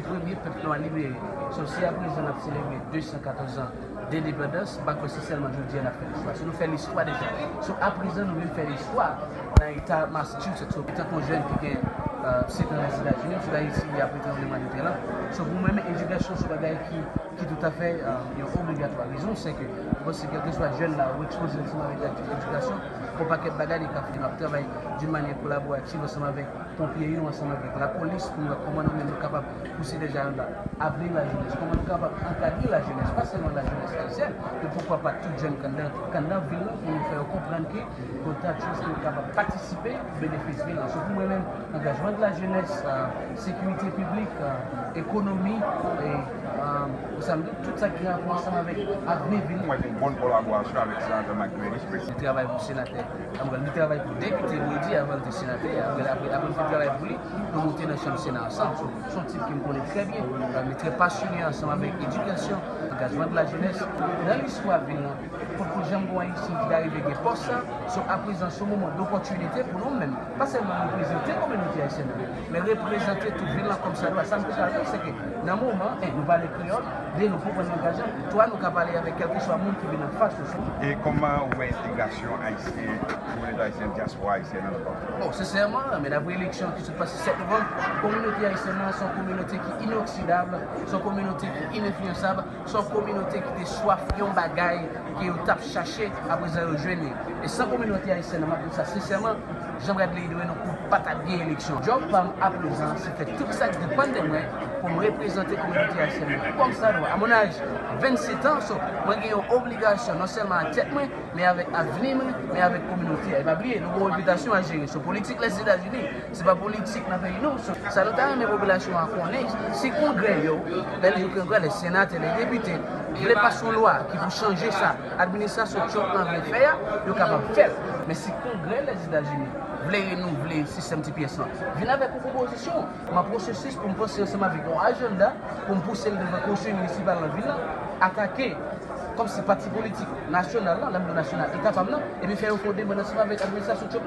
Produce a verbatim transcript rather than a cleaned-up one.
Premye pèp nou a libere. So, si aprezan n ap selebre de san katòz an dendepandans, m pa kwè se sèlman jodi a n ap fè listwa. Si nou fè listwa deja. So, aprezan nou vin fè listwa nan eta Massachusetts. So, etan yon jèn ki gen euh, sèt an Ozetazini, m sot Ayiti apre tranblemanntè lan. So, pou mwen menm, edikasyon se yon bagay ki, ki toutafè euh, yon obligatwa. Rezon, se ke, bon, se kèlkeswa jèn la, ou ekspoze ansanm avèk aktivite edikasyon, pou pakèt bagay li ka fè. M ap travay d'une manière collaborative ansanm avèk ponpye yo, ansanm avèk lapolis, pou nou wè kòman nou menm nou kapab pouse dèja anndan avenir la jeunesse, kòman nou kapab ankadre la jeunesse, pa sèlman la jeunesse ayisyèn, men poukwa pa tout jèn k anndan, k anndan vil lan, pou nou fè yo konprann ke gon ta chans pou yo kapab patisipe pou benefis vil lan. So, pou mwen menm, angajman de la jeunesse, euh, sekirite piblik, euh, ekonomi, e, euh, ou sa m di, tout sa ki gen rapò ansanm avèk avni vil lan. Mwen gen yon bòn kolaborasyon avèk Senatè Mike Grealish, prezidan. Li travay pou senatè, ann, li travay pou depite Brady avan l te senatè, apre, apre, apre l fin travay pou li, nou monte nan chanm Sena ansanm. So, se yon tip ke m konnen trè byen, euh, li trè pasyone ansanm avèk edikasyon, angajman de la jeunesse, nan listwa vil lan. Potko janm gon Ayisyen ki ta rive gen pòs sa. So, aprezan, se yon moman dopòtinite pou nou menm, pa sèlman reprezante kominote ayisyèn nan, men reprezante tout vil lan kòmsadwa. Sa m te pral di, se ke nan moman, en, nou pale kreyòl, de, nou konprann langaj lan, twa, nou ka pale avèk kèlkeswa moun ki vin anfas nou. E kòman ou wè entegrasyon ayisyen, kominote ayisyèn, dyaspora ayisyèn nan Nòt Pòtoprens? Bon, sensèman, men dapre eleksyon ki sot pase sèt novanm, kominote ayisyèn nan se yon kominote ki inoksidab, se yon kominote ki inenfliyansab, se yon kominote ki te swaf yon bagay ke yo t ap chache, aprezan yo jwenn li. E san kominote ayisyèn nan, m ap di w sa sensèman, Jean Bradley Edouin, nou pa t ap gen eleksyon. Djòb pa m aprezan, se fè tout sa k depann de mwen pou m reprezante kominote ayisyèn nan kòmsadwa. A mon âge, vennsetan, so, mwen gen yon obligasyon non sèlman ak tèt mwen, men avèk avni mwen, men avèk kominote a. E pa bliye, nou gen yon repitasyon a jere. So, politik Lèzetazini, se pa politik nan peyi nou. So, sa nou ta renmen popilasyon an konnen, si Kongrè yo, lè yo Kongrè, lè senatè, lè depite, vle pase yon lwa ki pou chanje sa administrasyon Trump lan vle fè a, yo kapab fè l. Men si Kongrè Lèzetazini vle renouvle sistèm T P S lan, vin avèk yon pwopozisyon. M an pwosesis pou m panse ansanm avèk yon ajanda pou m pouse l devan konsèy minisipal nan vil lan, atake kòmsi pati politik nasyonal lan, lè m di nasyonal, eta pa m nan, epi fè yo fè yon demann ansanm avèk administrasyon Trump lan.